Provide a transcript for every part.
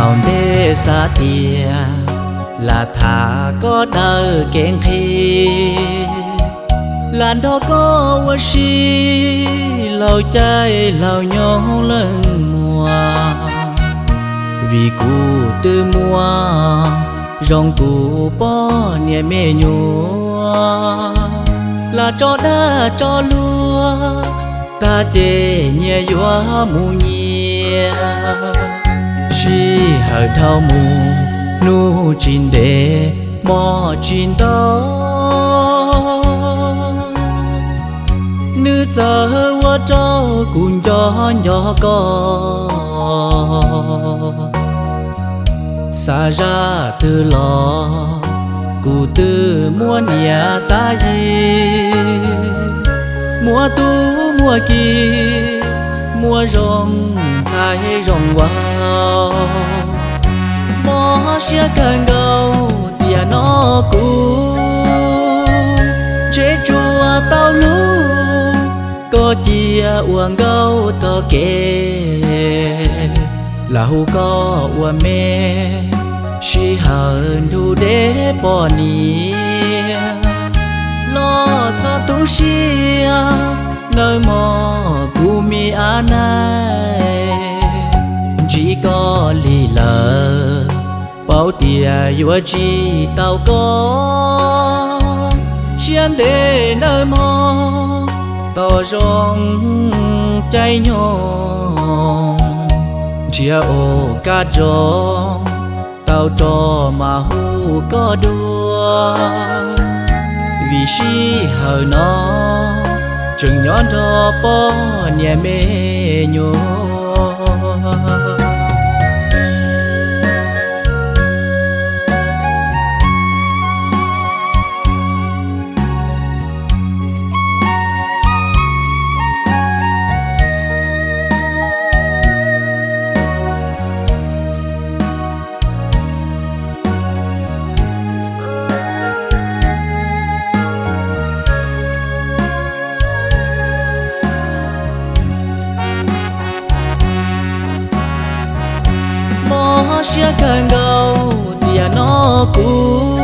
Thaum ntej xav tias lam tham koj daws kev nqhis, lam nrog koj ua si laug caij laug nyoog leej muam, vim kuv twb muaj zoo kuv poj niam me nyuam. Lam tso dag tso luag tag ces nyias yuav mus nyias, sij hawm dhau mus hnub tsis ntev hmo tsis ntau, nws txawm ua rau kuv nco nco koj. Xav zaj twg los kuv twb muab nias tab yig, muab tub muab ki, muab zoo ntxhais zoo vauv. Mob siab kawg nkaus tiam no kuv ntshe tsuas tau hlub koj cia ua nkauj tog kev. Lam hu koj ua me sij hawm nrug deb poj niam, los txhob tu siab nawb mog kuv me ab naij. Ntsib koj li lawm paub tias yuav tsis tau koj, siab ntev nawb mog tos zoo caij nyoog, nrhiav ua kab tso tau tso mas hu koj dua, vim sij hawm no tseem nyob nrog poj niam me nyuam. Mob siab kawg nkaus tiam no kuv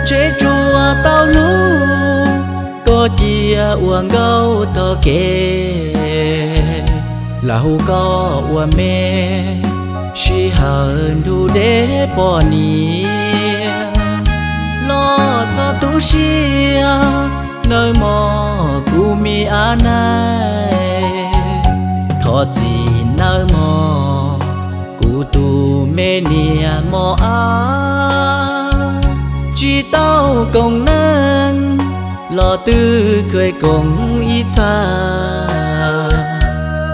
ntshe tsuas tau hlub koj cia ua nkauj tog kev. Lam hu koj ua me sij hawm nrug deb poj niam, los txhob tu siab nawb mog kuv me ab naij. Thov txim nawb mog kuv tus me niam mos ab, tsis tau koom neej los twb kheev koom ib txhab,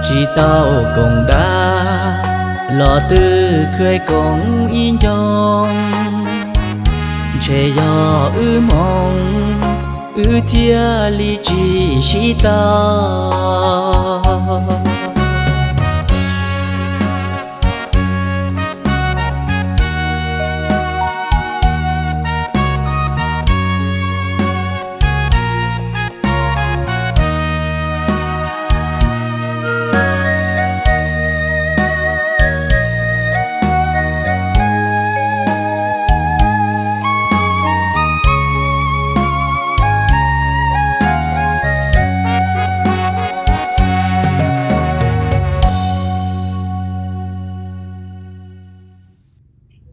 tsis tau koom dab los twb kheev koom ib ncoo. Ntshe yog wb hmoov wb thiaj li tsis sib tau.